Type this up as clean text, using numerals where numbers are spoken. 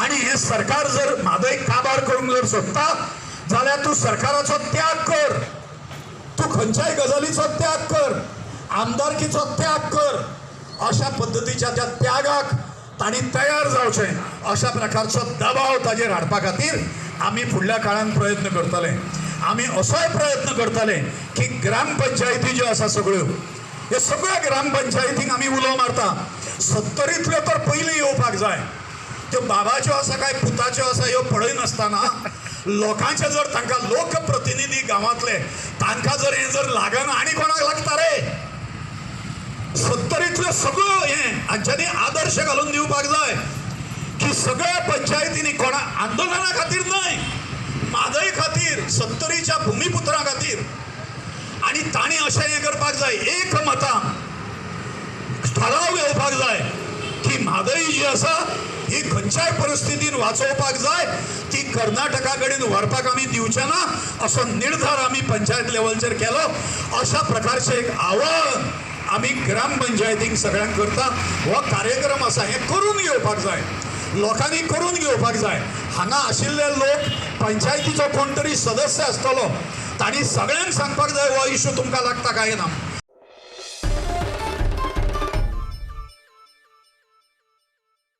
आणि हें सरकार जर म्हादय काबार करूंक जर सोदता जाल्यार तूं सरकाराचो त्याग कर, तूं खंयच्याय गजालीचो त्याग कर, आमदारकीचो त्याग कर. अशा पद्दतीच्या त्या त्यागाक तांणी तयार जावचें अशा प्रकारचो दबाव ताजेर हाडपा खातीर आमी फुडल्या काळांत प्रयत्न करतले. आमी असोय प्रयत्न करतले की ग्रामपंचायती ज्यो आसा सगळ्यो, हे सगळ्या ग्रामपंचायतींक आमी उलो मारता, सत्तरींतल्यो तर पयलीं येवपाक जाय. त्यो बाबाच्यो आसा काय पुताच्यो आसा ह्यो पळयनासतना लोकांचे जर तांकां लोकप्रतिनिधी गांवांतले तांकां जर हें जर लागना आनी कोणाक लागता रे? सत्तरींतल्यो सगळ्यो हें हांच्यांनी आदर्श घालून दिवपाक जाय की सगळ्या पंचायतींनी कोणा आंदोलना खातीर न्हय, म्हादय खातीर, सत्तरीच्या भुमीपुत्रां खातीर. आनी तांणी अशें हें करपाक जाय, एकमतान ठराव घेवपाक जाय की म्हादय जी आसा ही खंयच्याय परिस्थितीन वाचोवपाक जाय, ती कर्नाटका कडेन व्हरपाक आमी दिवचे ना असो निर्धार आमी पंचायत लेवलचेर केलो. अशा प्रकारचें एक आव्हान आमी ग्रामपंचायतींक सगळ्यांक करता. हो कार्यक्रम आसा, हें करून घेवपाक जाय, लोकांनी करून घेवपाक जाय. हांगा आशिल्ले लोक पंचायतीचो कोण तरी सदस्य आसतलो, तांणी सगळ्यांक सांगपाक जाय हो इशू तुमकां लागता काय ना.